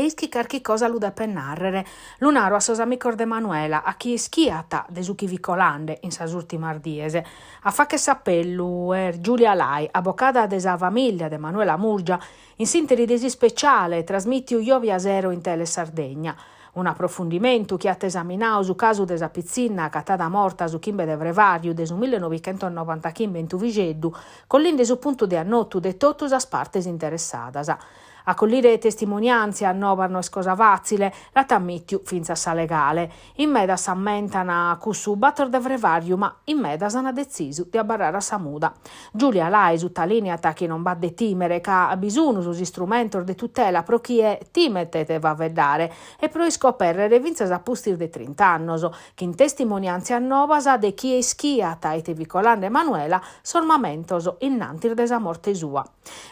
Chie ischit carchi cosa lu depet nàrrere. Lu naro a sos amicos de Manuela, a chie ischiat de su chi fit colande in sas ùrtimas dies. A fàghere s'apellu est Giulia Lai, abocada de sa famìllia de Manuela Murgia, in s'ìnteri de s'ispeciale trasmìtiu giòbia sero in Tele Sardegna. Un'aprofundimentu chi at esaminadu su casu de sa pitzinna agatada morta su chimbe de frevàriu de su millenovichentosnovantaghimbe in Tuvixeddu, collinde su puntu de annotu de totu sas partes interessadas. A collire testimoniàntzias nobas no est cosa fàtzile, l'at ammìtiu fintzas sa legale. In medas s'ammentan cussu bator de frevàriu ma in medas an detzisu de abarrare a sa muda. Giulia Lai sutalìniat chi non b'at de tìmere ca bi sun sos istrumentos de tutela pro chie timet de faeddare e pro iscopèrrere fintzas a pustis de trint'annos, chin testimoniàntzias nobas de chie ischiat ite fit colande Manuela sos mamentos innantis de sa morte sua.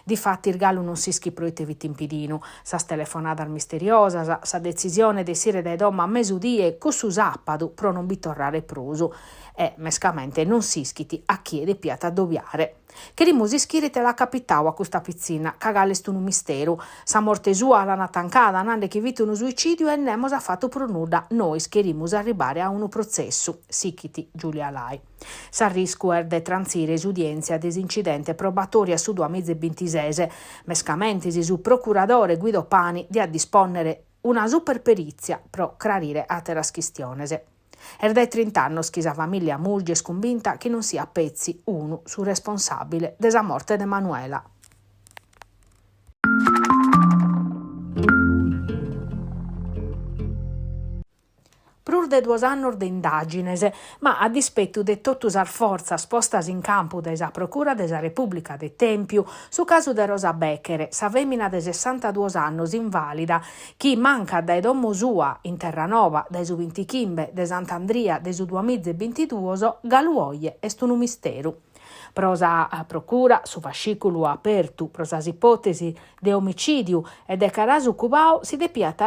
Difatis galu non s'ischit pro ite fit in pidinu, sas telefonadas misteriosas, sa detzisione de essire dae domo a mesudie cussu sàpadu pro non bi torrare prus e, mescamente, non s'ischit a chie depiat addobiare. Cherimus ischire ite l'at capitadu a custa pitzinna, ca galu est unu misteru. Sa morte sua l'ant tancada nande chi fit unu suicìdiu e nemos at fatu prus nudda. Nois cherimus arribare a unu protzessu, sichit Giulia Lai. S'arriscu est de trantzire s'udièntzia de s'incidente probatòriu a su duamiza e bintises, mescamente si su procuradore Guido Pani diat dispònnere una superperìtzia pro crarire àteras chistiones. Est dae trint'annos chi sa famìllia Murgia est cumbinta chi non siat petzi unu su responsàbile de sa morte de Manuela. Prus de duos annos de indàgines, ma a dispetu de totu sas fortzas postas in campu dae sa Procura de sa Repùblica de Tèmpiu, su casu de Rosa Bechere, sa fèmina de sessantaduos annos invàlida chi mancat dae domo sua in Terranova dae su bintichimbe de Sant'Andria de su duamiza e bintiduos, galu oje est unu misteru. Pro sa Procura su fascìculu apertu pro sas ipòtesi de omicìdiu e de carasu cubau si depiat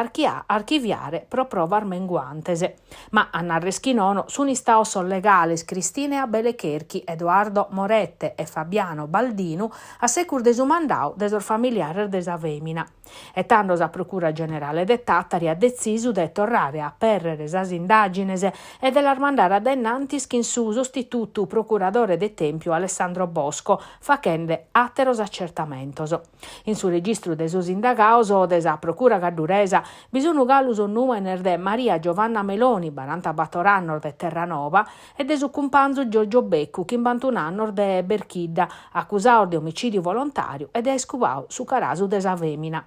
archiviare pro provas menguantes. Ma a narrer chi nono sun istaos sos legales Cristina e Abele Cherchi, Edoardo Morette e Fabiano Baldinu a secus de su mandau de sos familiares de sa fèmina. E tando sa Procura Generale de Tàtari at detzisu de torrare a apèrrere sas indàgines e de las mandare a dae innantis chin su sostitutu procuradore de Tèmpiu Alessandro Bosco, faghende àteros acertamentos. In su registru de sos indagados de sa Procura gadduresa bi sun galu sos nùmenes de Maria Giovanna Meloni, barantabator annos de Terranova, e de su cumpanzu Giorgio Beccu, chimbantun'annos de Berchidda, acusados de omicìdiu volontàriu e de aer cubadu su carasu de sa fèmina.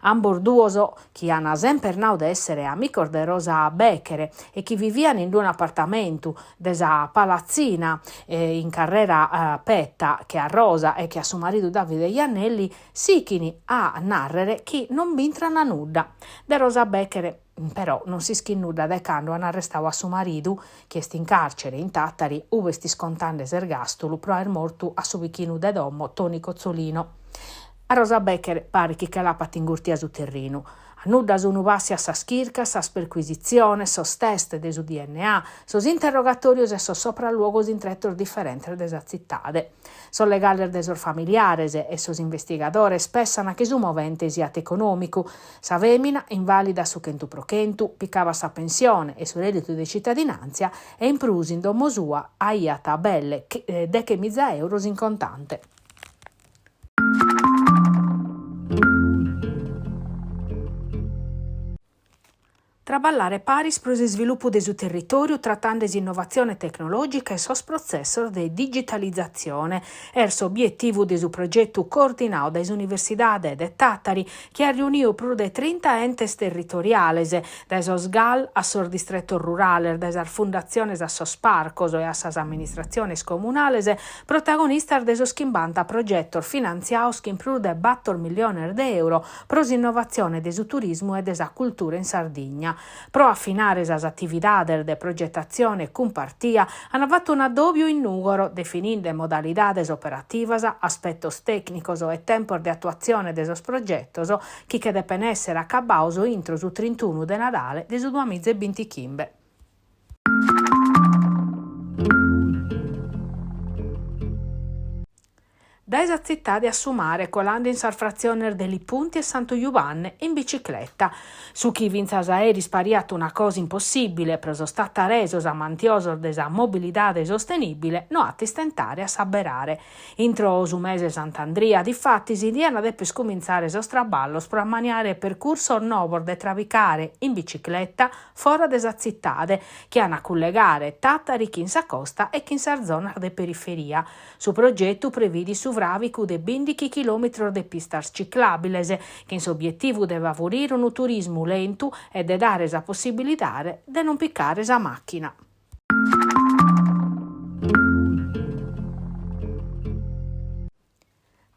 Ambos duos, chi an semper nadu de èssere amicos de Rosa Bechere e chi vivian in un'apartamentu de sa palatzina in carrera Petta che a Rosa e che a su maridu Davide Iannelli, sichin a nàrrere chi non b'intran nudda. De Rosa Bechere, Però non s'ischit nudda dae cando an arrestadu a su maridu, chi est in càrcere in Tàtari, ube est iscontende s'ergàstulu pro aer mortu a su bichinu de domo Toni Cozzolino. A Rosa Bechere paret chi che l'apat ingurtia su terrinu. A nudda sunu passias sas chircas, sas perquisitziones, sos test de su DNA, sos interrogatòrios e sos sopralluogos in tretos diferentes de sa tzitade. Sos legales de sos familiares e sos investigadores pessan chi su movente siat econòmicu. Sa fèmina, invàlida a su chentu pro chentu, picabat sa pensione e su rèditu de citadinàntzia e in prus in domo sua aiat belle dechemiza euros in contante. Traballare paris pro s'isvilupu de su territòriu tratende s'innovatzione tecnològica e sos protzessos de digitalizatzione est s'obietivu de su progetu coordinadu dae s'Universidade de Tàtari chi at riunidu prus de trinta entes territoriales, dae sos GAL a sos distretos rurales, dae sas fundatziones a sos parcos e a sas amministratziones comunales, protagonistas de sos chimbanta progetos finantziados chin prus de bator milliones de euro pro s'innovatzione de su turismu e de sa cultura in Sardigna. Pro afinare sas atividades de progetatzione cumpartia an fatu un'addòbiu in Nùgoro defininde modalidades operativas, aspetos tècnicos e tempos de atuatzione de sos progetos chi che depen èssere acabados intro su trintunu de Nadale de su duamiza e bintichimbe. Dae sa tzitade a su mare, colande in sas fratziones de Li Punti e Santu Jubanne, in bicicleta. Su chi fintzas a eris pariat una cosa impossìbile pro sos tataresos amantiosos de sa mobilidade sostenìbile no at istentare a s'abberare. Intro su mese 'e Sant'Andria, difatis, diant deper cumintzare sos traballos pro ammaniare percursos novos de travicare in bicicleta fora de sa tzitade, chi an a cullegare Tàtari chin sa costa e chin sas zonas de periferia. Su progetu previdit su fràvicu de bìndichi chilòmetros de pistas ciclàbiles, chin s'obietivu de favorire unu turismu lentu e de dare sa possibilidade de non picare sa màchina.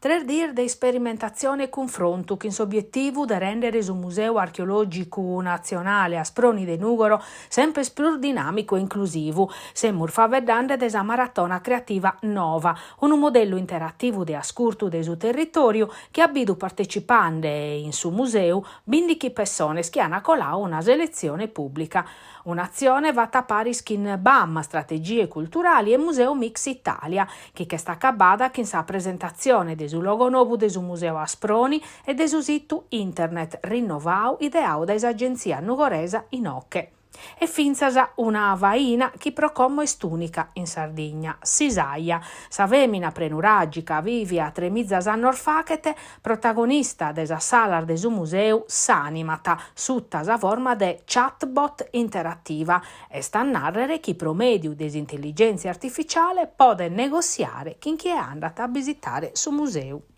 Tres dies de isperimentatzione e cunfrontu chin s'obietivu de rèndere su Museu Archeològicu Natzionale Asproni de Nùgoro semper prus dinàmicu e inclusivu. Semus faeddende de sa Maratona Creativa Nova, unu modellu interativu de ascurtu de su territòriu chi at bidu partecipende in su museu bìndichi pessones chi ant coladu una seletzione pùblica. Un'atzione fata paris chin BAM, Strategie Culturali e Museu Mix Italia, chi ch'est acabada chin sa presentatzione de su logo nobu de su Museu Asproni e de su situ internet rinnovadu ideadu dae s'agentzia nugoresa Inoche. E fintzas una faina chi pro como est ùnica in Sardigna, Sisaia, sa fèmina prenuràgica vìvia tremizas annos faghet, protagonista de sas salas de su museu, s'ànimat suta sa forma de chatbot interativa, est a nàrrere chi pro mèdiu de s'intelligèntzia artificiale podet negossiare chin chie andat a bisitare su museu.